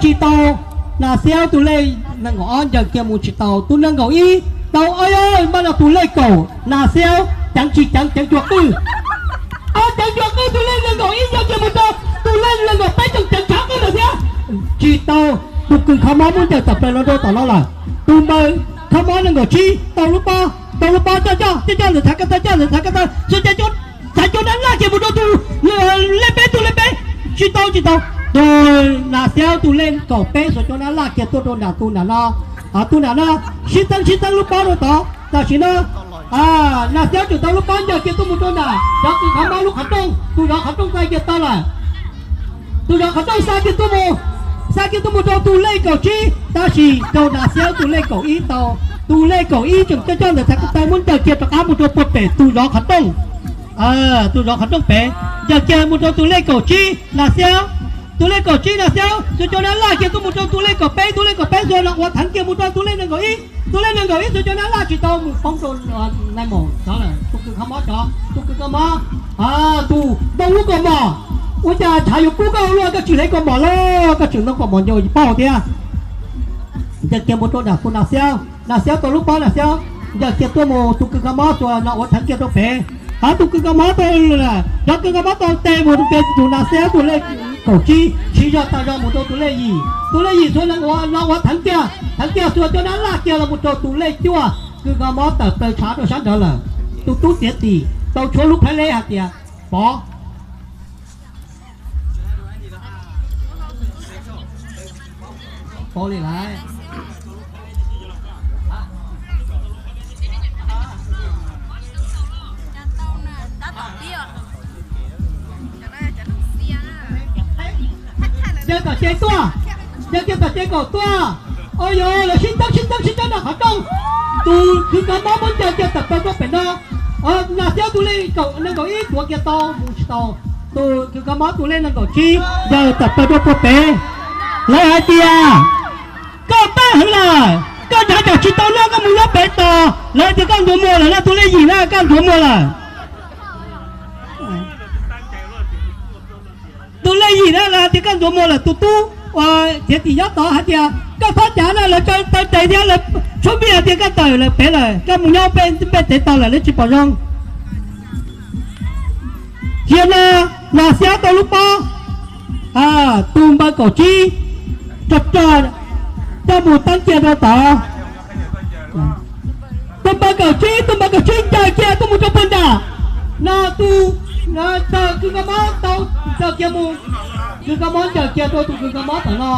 Tsis tau. Nas Xiab tus lej nees nkaum ob ncaws kiag mus tsis tau tus nees nkaum ib. Tau ob yog mas no tus lej kaum Nas Xiab ceev tsis ceev ceev cuag qwj. Ob ceev cuag qwj tus lej nees nkaum ib ncaws kiag mus rau tus lej nees nkaum peb tseem ceev tshav qwj lawm thiab. Tsis tau. Tus kws kho mob muab ncaws tawm plaws los rau tom no lawm. Tus npawg kho mob nees nkaum tsib tau lub pob, tau lub pob coj coj coj coj ntawm thav ko taw coj ntawm thav ko taw xuas cov, txhais cov dab laj kiag mus rau tus lej peb tus lej peb. Tsis tau tsis tau. Tus Nas Xiab tus lej kaum peb xuas cov dab laj kiag tuaj rau nram tus nram no. Tus nram no sib txeeb sib txeeb lub pob rau tod tam sim no. Nas Xiab tseem tau lub pob ncaws kiag tuaj mus rau nram cov kws kho mob lub qhov rooj, tus zov qhov rooj xa kiag tau lawm. Tus zov qhov rooj xa kiag tuaj mus, xa kiag tuaj mus rau tus lej kaum tsib tab sis rau Nas Xiab tus lej kaum ib tau. Tus lej kaum ib tseem coj coj ntawm thav ko taw muab ncaws kiag rov qab mus rau puag pem tus zov qhov rooj. Tus zov qhov rooj pem, ncaws kiag mus rau tus lej kaum tsib Nas Xiab. Tus lej kaum tsib Nas Xiab xuas cov dab laj kiag tuaj mus rau tus lej kaum peb, tus lej kaum peb xuas no ua theev kiag mus rau tus lej nees nkaum ib. Tus lej nees nkaum ib xuas cov dab laj tsis tau mus poob rau nais maum cov lawm. Tus kws kho mob cov, tus kws kho mob, tus ntoo lub kaus mom. Ua cas tshav yuav kub koj ua luaj koj tsis hlev kaus mom los koj tseem ntoo kaus mom ncaus paug thiab. Ncaws kiag mus rau nram tus Nas Xiab, Nas Xiab tau lub pob Nas Xiab ncaws kiag tuaj mus tus kws kho mob xuas no ua theev kiag rau pem. Hab tus kws kho mob tau, cov kws kho mob tau tes mus rau pem tus Nas Xiab tus lej kaum tsib siv zog tas zog mus rau tus lej yim. Tus lej yim xuas no ua theev kiag, theev kiag xuas cov dab laj kiag los mus rau tus lej cuaj kws kho mob tawm plaws tshav rau sab nraud lawm. Tus tub txiav txim tau tshuab lub phab leb hais tias, Pov, pov li lawm. Ncaws tom ces tuaj, ncaws kiag tom ces kaum tuaj. Au yog lawv sib txeeb sib txeeb sib txeeb nram qhov rooj. Tus kws kho mob muab ncaws kiag tawm plaws rau pem no. Nas Xiab tus lej kaum nees nkaum ib tuav kiag tau mus tsis tau. Tus kws kho mob tus lej nees nkaum tsib ncaws tawm plaws rau puag pem. Lawv hais tias, koj pab heev lawm, koj nrhav cov tsis tau noj koj mus nyob pem tos. Lawv tias koj ntxuav muag lawm no, tus lej yim na koj ntxuav muag lawm. Tus lej yim na lawv tias koj ntxuav muag lawm, tus tub txiav txim nyob tod hais tias koj txhob cav no, lawv taw tes thiab lawv tshuab npiaj tias koj tawm lawm pem lawm, koj mus nyob pem pem tes tau lawm, lawv tsis pom zoo. Cia no, Nas Xiab tau lub pob, tus npawg kaum tsib rog rog coj mus teeb kiag rau tod. Tus npawg kaum tsib, tus npawg kaum tsib ncaws kiag tuaj mus rau puag nram no, tus tawm kws kho mob tau ncaws kiag mus, kws kho mob ncaws kiag rau tus kws kho mob tom no.